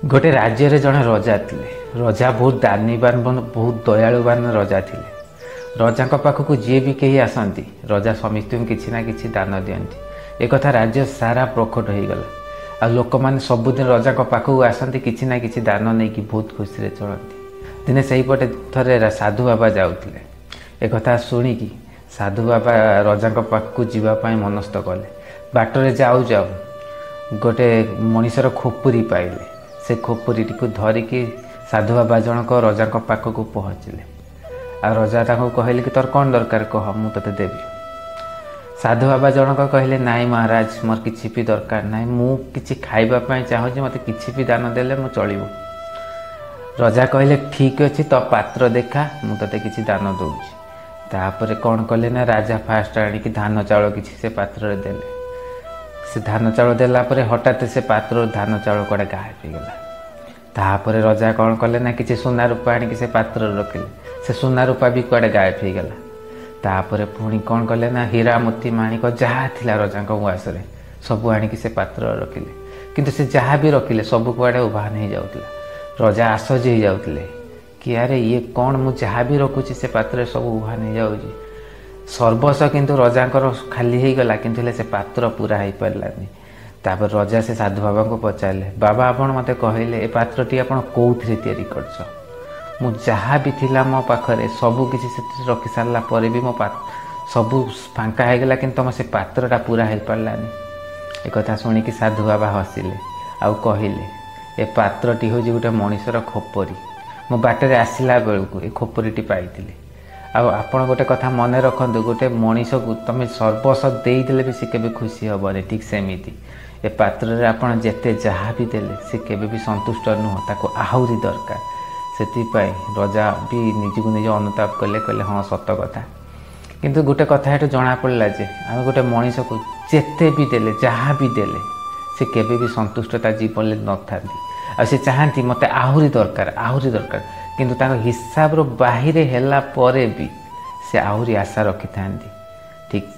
ଗୋଟେ ରାଜ୍ୟରେ ଜଣେ ରଜା ଥିଲେ। ରଜା ବହୁତ ଦାନୀବାନ, ବହୁତ ଦୟାଳୁବାନ ରଜା ଥିଲେ। ରଜାଙ୍କ ପାଖକୁ ଯିଏ ବି କେହି ଆସନ୍ତି, ରଜା ସମସ୍ତଙ୍କୁ କିଛି ନା କିଛି ଦାନ ଦିଅନ୍ତି। ଏକଥା ରାଜ୍ୟ ସାରା ପ୍ରକଟ ହେଇଗଲା ଆଉ ଲୋକମାନେ ସବୁଦିନ ରଜାଙ୍କ ପାଖକୁ ଆସନ୍ତି, କିଛି ନା କିଛି ଦାନ ନେଇକି ବହୁତ ଖୁସିରେ ଚଳନ୍ତି। ଦିନେ ସେଇପଟେ ଥରେ ସାଧୁ ବାବା ଯାଉଥିଲେ। ଏକଥା ଶୁଣିକି ସାଧୁ ବାବା ରଜାଙ୍କ ପାଖକୁ ଯିବା ପାଇଁ ମନସ୍ଥ କଲେ। ବାଟରେ ଯାଉ ଯାଉ ଗୋଟେ ମଣିଷର ଖୋପୁରୀ ପାଇଲେ। ସେ ଖୋପୁରୀଟିକୁ ଧରିକି ସାଧୁ ବାବା ଜଣକ ରଜାଙ୍କ ପାଖକୁ ପହଞ୍ଚିଲେ ଆଉ ରଜା ତାଙ୍କୁ କହିଲେ କି ତୋର କ'ଣ ଦରକାର କହ, ମୁଁ ତୋତେ ଦେବି। ସାଧୁ ବାବା ଜଣକ କହିଲେ, ନାଇଁ ମହାରାଜ, ମୋର କିଛି ବି ଦରକାର ନାହିଁ, ମୁଁ କିଛି ଖାଇବା ପାଇଁ ଚାହୁଁଛି, ମୋତେ କିଛି ବି ଦାନ ଦେଲେ ମୁଁ ଚଳିବ। ରଜା କହିଲେ, ଠିକ୍ ଅଛି, ତୋ ପାତ୍ର ଦେଖା, ମୁଁ ତୋତେ କିଛି ଦାନ ଦେଉଛି। ତାପରେ କ'ଣ କଲେ ନା, ରାଜା ଫାଷ୍ଟ ଆଣିକି ଧାନ ଚାଉଳ କିଛି ସେ ପାତ୍ରରେ ଦେଲେ। ସେ ଧାନ ଚାଉଳ ଦେଲା ପରେ ହଠାତ୍ ସେ ପାତ୍ରରୁ ଧାନ ଚାଉଳ କୁଆଡ଼େ ଗାୟବ ହେଇଗଲା। ତାପରେ ରଜା କ'ଣ କଲେ ନା, କିଛି ସୁନା ରୂପା ଆଣିକି ସେ ପାତ୍ରରେ ରଖିଲେ। ସେ ସୁନା ରୂପା ବି କୁଆଡ଼େ ଗାୟବ ହେଇଗଲା। ତାପରେ ପୁଣି କ'ଣ କଲେ ନା, ହୀରା ମୋତି ମାଣିକ ଯାହା ଥିଲା ରଜାଙ୍କ ଉଆସରେ ସବୁ ଆଣିକି ସେ ପାତ୍ରରେ ରଖିଲେ। କିନ୍ତୁ ସେ ଯାହା ବି ରଖିଲେ ସବୁ କୁଆଡ଼େ ଉଭାନ ହେଇଯାଉଥିଲା। ରଜା ଆଶ୍ଚର୍ଯ୍ୟ ହେଇଯାଉଥିଲେ କି ଆରେ ଇଏ କ'ଣ, ମୁଁ ଯାହା ବି ରଖୁଛି ସେ ପାତ୍ରରେ ସବୁ ଉଭାନ ହେଇଯାଉଛି। ସର୍ବସ୍ୱ କିନ୍ତୁ ରଜାଙ୍କର ଖାଲି ହେଇଗଲା, କିନ୍ତୁ ହେଲେ ସେ ପାତ୍ର ପୁରା ହେଇପାରିଲାନି। ତାପରେ ରଜା ସେ ସାଧୁ ବାବାଙ୍କୁ ପଚାରିଲେ, ବାବା, ଆପଣ ମୋତେ କହିଲେ ଏ ପାତ୍ରଟି ଆପଣ କେଉଁଥିରେ ତିଆରି କରିଛ? ମୁଁ ଯାହା ବି ଥିଲା ମୋ ପାଖରେ ସବୁ କିଛି ସେଥିରେ ରଖି ସାରିଲା ପରେ ବି ମୋ ସବୁ ଫାଙ୍କା ହେଇଗଲା, କିନ୍ତୁ ତୁମ ସେ ପାତ୍ରଟା ପୁରା ହେଇପାରିଲାନି। ଏକଥା ଶୁଣିକି ସାଧୁ ବାବା ହସିଲେ ଆଉ କହିଲେ, ଏ ପାତ୍ରଟି ହେଉଛି ଗୋଟେ ମଣିଷର ଖୋପରି। ମୁଁ ବାଟରେ ଆସିଲା ବେଳକୁ ଏ ଖୋପରିଟି ପାଇଥିଲି। ଆଉ ଆପଣ ଗୋଟେ କଥା ମନେ ରଖନ୍ତୁ, ଗୋଟେ ମଣିଷକୁ ତୁମେ ସର୍ବସ୍ୱ ଦେଇଦେଲେ ବି ସେ କେବେ ଖୁସି ହେବନି। ଠିକ୍ ସେମିତି ଏ ପାତ୍ରରେ ଆପଣ ଯେତେ ଯାହା ବି ଦେଲେ ସେ କେବେ ବି ସନ୍ତୁଷ୍ଟ ନୁହଁ, ତାକୁ ଆହୁରି ଦରକାର। ସେଥିପାଇଁ ରଜା ବି ନିଜକୁ ନିଜ ଅନୁତାପ କଲେ, କହିଲେ ହଁ ସତ କଥା। କିନ୍ତୁ ଗୋଟେ କଥା ଏଠୁ ଜଣାପଡ଼ିଲା ଯେ ଆମେ ଗୋଟେ ମଣିଷକୁ ଯେତେ ବି ଦେଲେ, ଯାହା ବି ଦେଲେ, ସେ କେବେ ବି ସନ୍ତୁଷ୍ଟ ତା ଜୀବନରେ ନଥାନ୍ତି। ଆଉ ସେ ଚାହାନ୍ତି ମୋତେ ଆହୁରି ଦରକାର, ଆହୁରି ଦରକାର। କିନ୍ତୁ ତାଙ୍କ ହିସାବର ବାହିରେ ହେଲା ପରେ ବି ସେ ଆହୁରି ଆଶା ରଖିଥାନ୍ତି। ଠିକ୍